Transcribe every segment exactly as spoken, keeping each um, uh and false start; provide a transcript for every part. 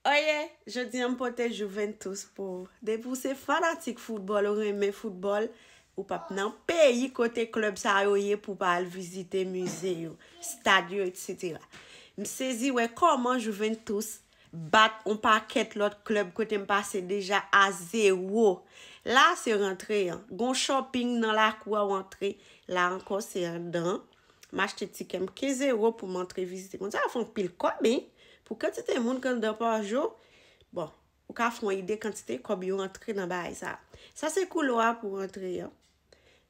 Oye, jodi a m pote Juventus pou ou. Depi w se fanatik foutbòl, ou renmen foutbòl, ou p ap nan peyi kote klèb sa yo ye pou w pa al vizite mize yo, stad yo, etsetera. M sezi wè kòman Juventus bat yon pakèt lòt klèb kote m pase deja a zewo. La se rantre an. Gon shopping nan lakou a w antre. La ankò se anndan. M achte tikè m kenz ewo pou m antre vizite. Konsa yo fè anpil kòb, wi. Pou kantite moun k anndan pa jou, bon, ou ka fè yon ide kantite kòb yo rantre nan bagay sa. Sa se koulwa pou rantre an.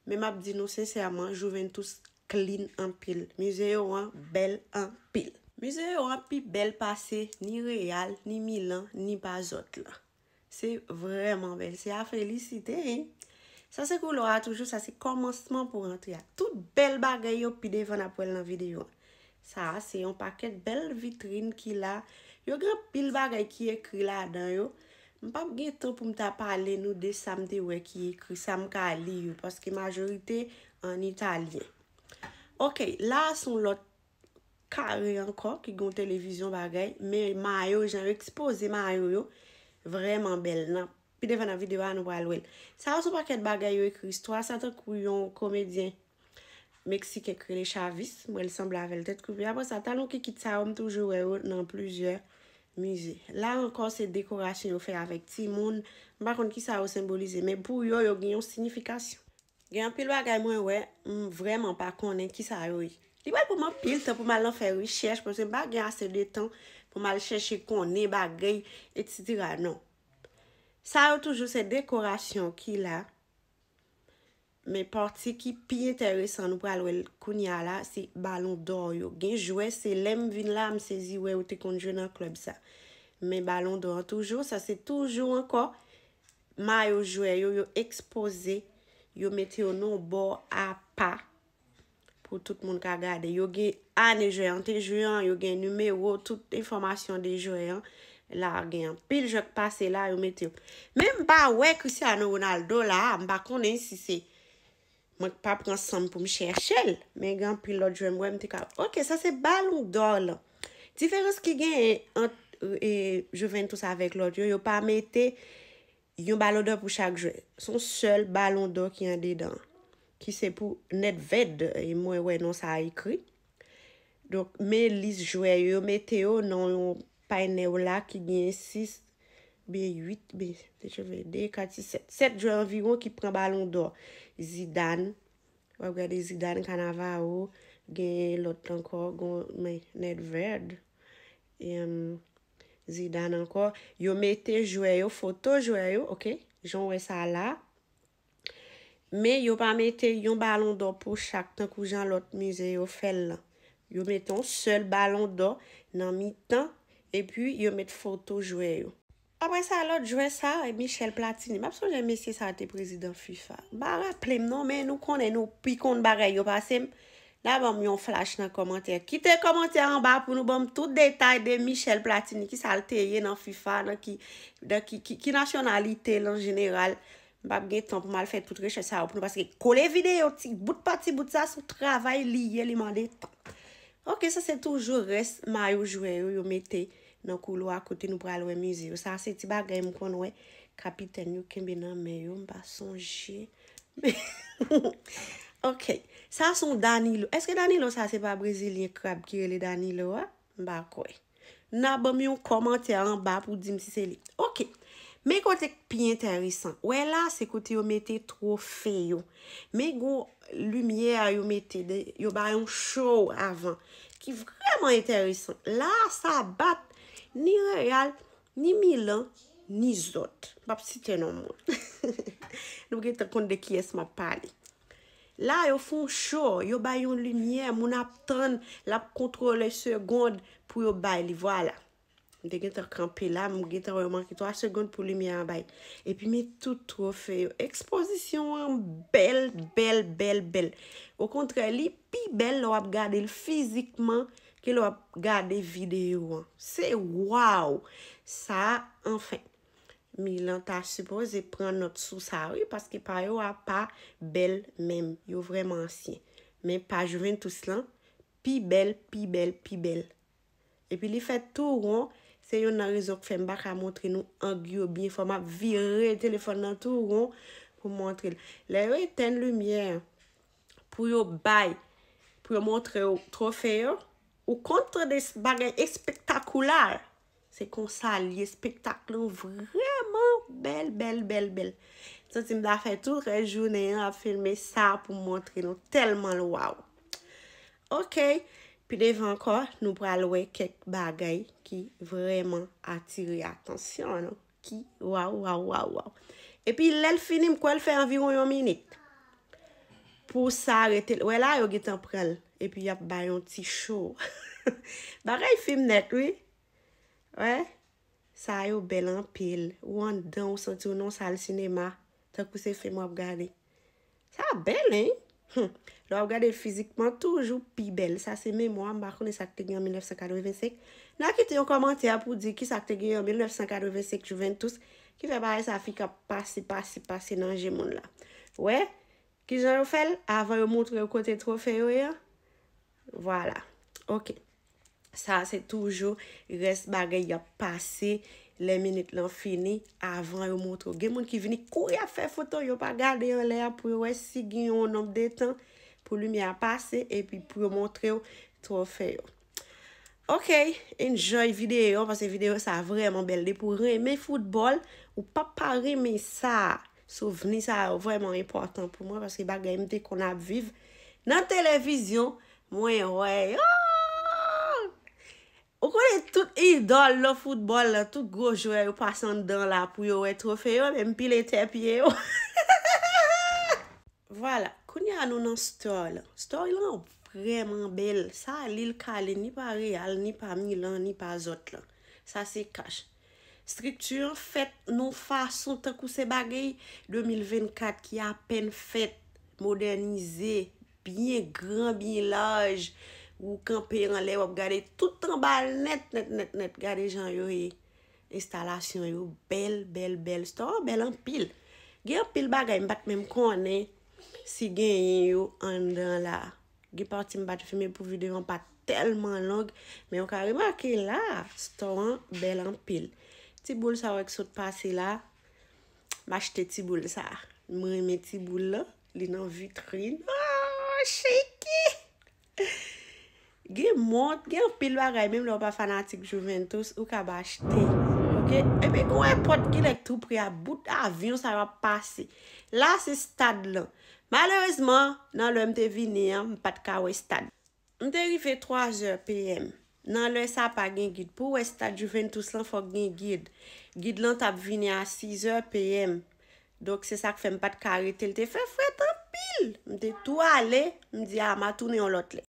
Men m ap di nou sensèman, Juventus clean anpil. Mize yo an bèl anpil. Mize yo an pi bèl pase ni Real, ni Milan, ni pa zòt la. Se vrèman bèl. Se a felisite, wi. Sa se koulwa a toujou, sa se kòmansman pou rantre a. Tout bèl bagay yo pi devan n ap wè l nan videyo an. Sa a se yon pakèt bèl vitrin ki la. Yo gen anpil bagay ki ekri ladan yo. M p ap gen tan pou m ta pale nou de sa m te wè ki ekri, sa m ka li yo, paske majorite an italyen. Ok, la a se yon lòt kare ankò ki gen yon televizyon bagay, men mayo, jan yo ekspoze mayo yo, vrèman bèl. Nan, pi devan nan videyo a, nou pral wè l. Sa yo se yon pakèt bagay yo ekri istwa sa tankou yon komedyen meksiken k rele Chavis, m wè l sanble avè l tèt koupe. Apre sa, talon kikit sa yo, m toujou wè yo nan plizyè mize. La ankò, se dekorasyon yo fè avèk timoun. M pa konn kisa yo senbolize, men pou yo, yo gen yon siyifikasyon. Gen anpil bagay mwen wè, m vrèman pa konnen kisa yo ye. Li pral pran m anpil tan pou m al nan fè rechèch, paske m pa gen ase de tan pou m al chèche konnen bagay, etsetera. Non. Sa yo toujou se dekorasyon ki la. Men pati ki pi enteresan nou pral wè l kounye a la, se balon dò yo. Gen jwè, se lè m vin la, m sezi wè yo te konn jwe nan klèb sa. Men balon dò an toujou, sa se toujou ankò mayo jwè yo, yo ekspoze, yo mete yo nan yon bò apa pou tout moun ka gade. Yo gen ane jwè an te jwe an, yo gen nimewo, tout enfòmasyon de jwè an. La, gen anpil jwè k pase la, yo mete yo. Men m pa wè Cristiano Ronaldo la, m pa konnen si se mwen k pa pran san m pou m chèche l. Men gen anpil lòt jwè m wè m te ka. Ok, sa se balon dò lan. Diferans ki genyen ant e, Juventus avèk lòt yo, yo pa mete yon balon dò pou chak jwè. Se yon sèl balon dò ki andedan, ki se pou Nedved, e mwen wè non sa a ekri. Donk, men lis jwè yo, yo mete yo nan yon panèl la ki gen sis, byen uit, byen, de, kat, sis, sèt. Sèt jwè anviwon ki pran balon dò. Zidane, w ap gade Zidane, Cannavaro, gen lòt ankò, gon, men, Nedved, em, Zidane ankò. Yo mete jwè yo, foto jwè yo, ok? Jan w wè sa la. Men yo pa mete yon balon dò pou chak, tankou jan lòt mize yo fè l lan. Yo mete yon sèl balon dò nan mitan, epi yo met foto jwè yo. Apre sa, lòt jwè sa, Michel Platini. M ap sonje mesye sa te prezidan fifa. M pa raple m non, men nou konnen nou pi konn bagay yo pase m. N a ban m yon flash nan kòmantè. Kite kòmantè anba pou nou ban m tout detay de Michel Platini, kisa l te ye nan fifa, nan ki, nan ki, ki, ki nasyonalite l an jeneral. M p ap gen tan pou m al fè tout rechèch sa yo pou nou, paske kole videyo ti bout pa ti bout sa, se yon travay li ye, li mande tan. Ok, sa se toujou rès mayo jwè yo, yo mete nan koulwa kote nou pral wè mize yo. Sa se ti bagay m konn wè kapitèn yo kenbe nan men yo, m pa sonje. Ok, sa se yon Danilo. Èske Danilo sa se pa brezilyen krab ki rele Danilo a? M pa kwè. N a ban m yon kòmantè anba pou di m si se li. Ok. Men kote k pi enteresan. Wè la, se kote yo mete twofe yo. Men gon limyè yo mete, de, yo bay yon show avan. Ki vrèman enteresan. La, sa bat ni Real, ni Milan, ni zòt. M p ap site non moun. Nou gentan konn de kiyès m ap pale. La, yo fè yon show, yo bay yon limyè, moun ap tann, l ap kontwole segond pou yo bay li. Vwala. M te gentan kanpe la, m gentan wè manke twa segond pou limyè an bay. Epi men tout twofe yo. Ekspozisyon an bèl, bèl, bèl, bèl. Okontrè, li pi bèl lè w ap gade l fizikman ke lè w ap gade videyo an. Se waw! Sa, anfen. Milan ta sipoze pran nòt sou sa, wi, paske pa yo a pa bèl menm. Yo vrèman ansyen. Men pa Juventus lan, pi bèl, pi bèl, pi bèl. Epi li fè tou won, Se youn nan rezon k fè m pa ka montre nou ang yo byen. Fò m ap vire telefòn nan tou won pou m montre l. Lè yo etèn limyè an, pou yo bay, pou yo montre w twofe yo, ou konn tande bagay espektakilè. Se konsa l ye, espektak lan vrèman bèl, bèl, bèl, bèl. Santi m ta fè tout rès jounen an ap filme sa pou m montre nou tèlman l waw. Ok, pi devan ankò, nou pral wè kèk bagay ki vrèman atire atansyon nou. Ki waw, waw, waw, waw. Epi lè l fini, m kwè l fè anviwon yon minit. Pou sa rete, wè la, yo gentan pran l. Epi y ap bay yon ti cho. Bagay fim nèt, wi. Wè. Sa yo bèl anpil. Ou anndan, ou santi w nan sal sinema. Tankou se fim w ap gade. Sa bèl, hein? Hmm. Lè w ap gade l fizikman, toujou pi bèl. Sa se memwa, m pa konnen sa k te gen an mil nèf san katrevensenk. N a kite yon kòmantè pou di ki sa k te gen an mil nèf san katrevensenk Juventus, ki fè bagay sa fik ap pase, pase, pase nan je moun la. Wè, kijan yo fè l avan yo montre yo kote twofe yo ye an? Vwala. Ok. Sa se toujou rès bagay y ap pase lè minit lan fini avan yo montre w. Gen moun ki vini kouri ap fè foto, yo pa gade anlè a pou yo wè si gen yon nonb de tan pou limyè a pase epi pou yo montre w twofe yo. Ok, enjoy videyo paske videyo sa vrèman bèl. Depi w renmen foutbòl, ou p ap pa renmen sa. Souvni sa yo vrèman enpòtan pou mwen paske bagay m te konn ap viv nan televizyon, mwen wè yo. Ou konnen tout idòl nan foutbòl lan, tout gwo jwè yo pase anndan la pou yo wè twofe yo, men m pile tè pye yo. Vwala, kounye a nou nan store lan. Store lan vrèman bèl. Sa li l kale ni pa Real, ni pa Milan, ni pa zòt lan. Sa se kach. Estrikti an fèt nan fason tankou se bagay de mil vennkat ki apèn fèt, modènize, byen gran, byen laj. Ou kanpe anlè, w ap gade tout anba l nèt, nèt, nèt, nèt. Gade jan yo ye. Enstalasyon yo bèl, bèl, bèl. Store an bèl anpil. Gen anpil bagay m pa t menm konnen si genyen yo anndan la. Gen pati m pa t filme pou videyo an pa tèlman long, men w ka remake la, store an bèl anpil. Ti boul sa w wè k sot pase la, m achte ti boul sa. M renmen ti boul lan, li nan vitrin. Oh, shake it! Gen mont, gen anpil bagay, menm lè w pa fanatik Juventus, ou kab achte. Ok? Epi gen yon èpòt ki lè tou pre a, bout avyon sa yo ap pase. La se stad lan. Malerezman, nan lè m te vini an, m pa t ka wè stad. M te rive twazè P M. Nan lè sa pa gen gid. Pou w wè stad Juventus lan, fòk gen gid. Gid lan t ap vini a sizè P M. Donk, se sa k fè m pa t ka rete. L te fè frèt anpil. M te tou ale, m di, "A, m a tounen yon lòt lè."